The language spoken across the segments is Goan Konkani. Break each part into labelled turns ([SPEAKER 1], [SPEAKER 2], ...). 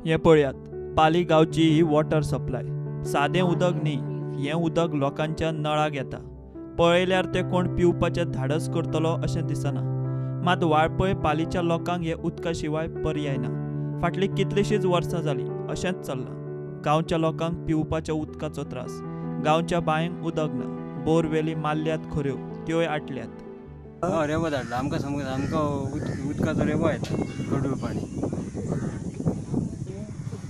[SPEAKER 1] हें पळयात, पाली गांवची ही वॉटर सप्लाय. सादें उदक न्ही, हें उदक लोकांच्या नळाक येता. पळयल्यार तें कोण पिवपाचें धाडस करतलो अशें दिसना. मात वाळपय पालीच्या लोकांक हे उदका शिवाय पर्याय ना. फाटलीं कितलींशींच वर्सां जालीं अशेंच चल्लां. गांवच्या लोकांक पिवपाच्या उदकाचो त्रास. गांवच्या बांयंक उदक ना. बोरवेली मारल्यात खऱ्यो, त्योय आटल्यात.
[SPEAKER 2] हय, रेबो धाडला आमकां, समज आमकां उदकाचो रेबो येता, गडूळ पाणी.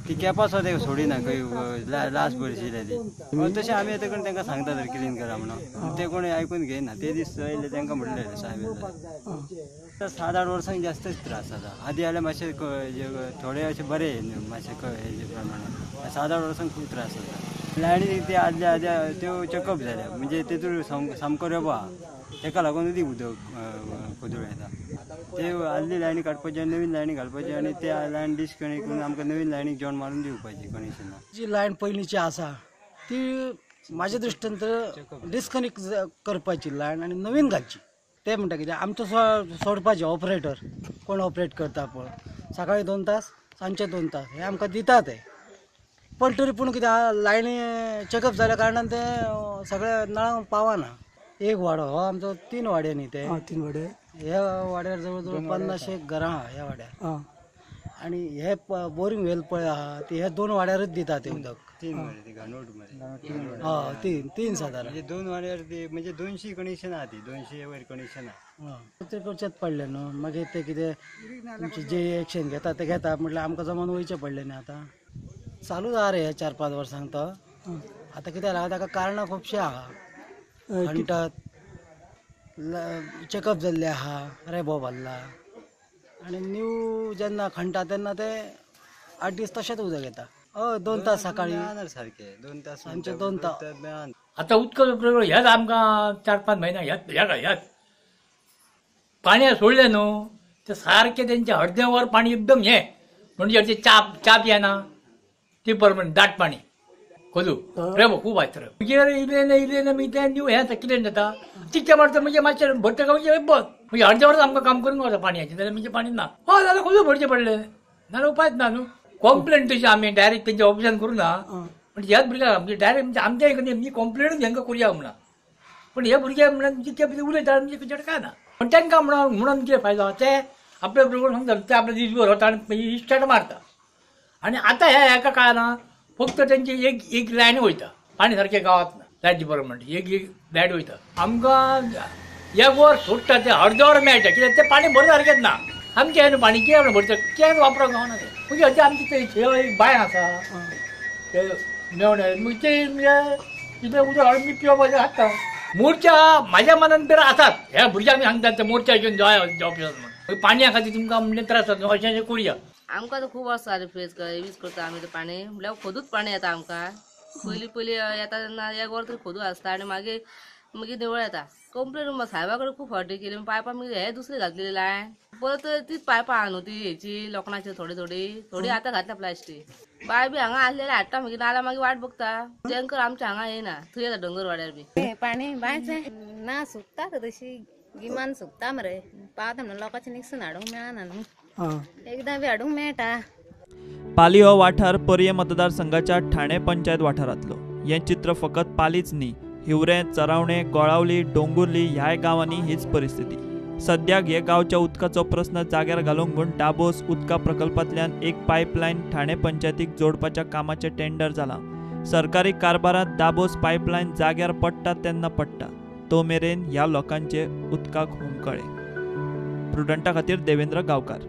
[SPEAKER 2] ती केपां सुद्दां सोडिना खंय, लास्ट भरशिल्ल्या ती. तशें आमी येता कडेन तांकां सांगता तर क्लीन करा म्हणून, ते कोणी आयकून घेयना. ते दीस येयले तांकां म्हणलें साहेब, 7-8 वर्सांक जास्तच त्रास जाता. आदी जाल्यार मातशें थोडे अशें बरें मातशें हेजे प्रमाणे, 7-8 वर्सांक खूब त्रास जाता. लायनी ती आदल्या आदल्या त्यो चॅकअप जाल्या, म्हणजे तेतूर सामको रेबो आहा, तेका लागून उदीक उदक खोदूळ येता. ते आदली लायनी काडपाची आनी नवीन लायनी घालपाची, आनी ते लायन डिस्कनेक्ट करून आमकां नवीन लायनीक जॉइन मारून दिवपाची कनेक्शनां.
[SPEAKER 3] जी लायन पयलींची आसा ती म्हाज्या दृश्टीन तर डिस्कनेक्ट करपाची लायन आनी नवीन घालची. ते म्हणटा कितें आमचो सोडपाचें ऑपरेटर कोण ऑपरेट करता पळय, सकाळी 2 तास सांजचे 2 तास हे आमकां दिता ते. पण तरी पूण कितें लायनी चॅकअप जाल्या कारणान ते सगळे नळांक पावना. एक वाडो हो आमचो 3 वाडे न्ही ते,
[SPEAKER 4] 3 वाडे.
[SPEAKER 3] ह्या वाड्यार जवळ जवळ 50 घरां आहा ह्या वाड्यार, आनी हे बोरींग वेल पळय आहा ती हे 2 वाड्यारूच दिता ते उदक.
[SPEAKER 2] 3 वाडे घाणोट
[SPEAKER 3] हय, 3 सादारण.
[SPEAKER 2] म्हणजे 2 वाड्यार ती म्हणजे 200 कनेक्शन आहा, ती 200 वयर कनेक्शन आहा.
[SPEAKER 3] ते करचेच पडलें न्हू, मागीर ते कितें तुमचे जे एक्शन घेता ते घेता म्हटल्यार आमकां जमोन वयचें पडलें न्ही. आतां चालूच आहा रे 4-5 वर्सांक तो. आतां कितें जाला ताका कारणां खुबशीं आहा. खणटात, चॅकअप जाल्ले आहा, रेबो भरला, आनी न्यू जेन्ना खणटा तेन्ना ते 8 दीस तशेंच उदक येता. हय, 2 तास सकाळी
[SPEAKER 2] सारके 2 तास,
[SPEAKER 3] आमचे 2 तास.
[SPEAKER 5] आतां उदकाचो प्रयोग ह्याच आमकां 4-5 म्हयन्या ह्याच पाणी सोडलें न्हू ते सारकें तेंचें अर्दें वर पाणी एकदम हें म्हणजे चाप येना, ती परमनंट दाट पाणी खोदू रेबो खूब आसता. मागीर इल्लें इल्लें मागीर तें न्यू हें क्लीन जाता, चिक्के मारता म्हणजे मातशें भरता म्हणजे बस. म्हणजे अर्दें वर्स आमकां काम करूंक वता पाणयाचें, जाल्यार म्हणजे पाणी ना. हय, जाल्यार खोदू भरचें पडलें, नाल्यार उपायच ना न्हू. कंप्लेन तशी आमी डायरेक्ट तेंच्या ऑफिसान करूं ना, पण ह्याच भुरग्यांक म्हणजे डायरेक्ट म्हणजे आमच्या न्ही कंप्लेनूच हेंकां करुया म्हणा. पण हे भुरगे म्हणून जितके उलयता म्हणजे खंयच्या काय ना, पण तांकां म्हणून कितें फायदो, ते आपल्या बरोबर सांगता, ते आपल्या दिसभर वता आनी इस्टार्ट मारता. आनी आतां ह्या हेका काय ना, फक्त तेंची एक एक लायन वयता पाणी सारकें गांवांत ना, लायट डिपार्टमेंट एक एक लायट वयता. आमकां एक वर सोडटा तें अर्दें वर मेळटा, कित्याक तें पाणी भरता सारकेंच ना. आमचें हें न्हू पाणी कित्याक म्हणून भरता, कित्याक वापरूंक गावना तें. म्हणजे अशें आमचें ते बांय आसा ते मेवणे, मागीर ते म्हणजे तितलें उदक हाडून मी पिवपाचें हाडटा. मोर्चा म्हाज्या मनान तर आसात ह्या भुरग्यांक मी सांगता ते मोर्चा घेवन जाय ऑफिसान म्हणून, पाणया खातीर तुमकां म्हणजे त्रास जाता अशें अशें करुया.
[SPEAKER 6] आमकां तर खूब वर्सां जालीं फेस यूज करता आमी तें पाणी, म्हणल्यार खोदूच पाणी येता आमकां. पयलीं पयलीं येता तेन्ना एक वर तरी खोदू आसता आनी मागीर मागीर निवळ येता. कंप्लेन साहेबा कडेन खूब फावटी केली, पायपां मागीर हे दुसरी घातलेली लायन, परत तीच पायपां आहा न्हू ती हेची लोखणाची थोडी थोडी थोडी आतां घातल्या प्लास्टीक. बाय बी हांगा आसलेले हाडटा मागीर, नाल्यार मागीर वाट बघता. टँकर आमच्या हांगा येना, थंय येता दोंगर वाड्यार बी.
[SPEAKER 7] पाणी बांयचें ना, सुकता तशी गिमान सुकता मरे, पावता म्हणून लोकांचे निकसून हाडूंक मेळना न्हू, एकदां बी हाडूंक मेळटा.
[SPEAKER 1] पाली हो वाठार पर्ये मतदारसंघाच्या ठाणे पंचायत वाठारांतलो. हें चित्र फकत पालीच न्ही, हिवरें, चरावणें, गोळावली, डोंगुर्ली ह्याय गांवांनी हीच परिस्थिती. सद्याक हे गांवच्या उदकाचो प्रस्न जाग्यार घालूंक म्हूण दाबोस उदका प्रकल्पांतल्यान एक पायपलायन ठाणे पंचायतीक जोडपाच्या कामाचें टेंडर जालां. सरकारी कारभारांत दाबोस पायपलायन जाग्यार पडटा तेन्ना पडटा, तो मेरेन ह्या लोकांचे उदकाक हुमकळे. प्रुडंटा खातीर देवेंद्र गांवकार.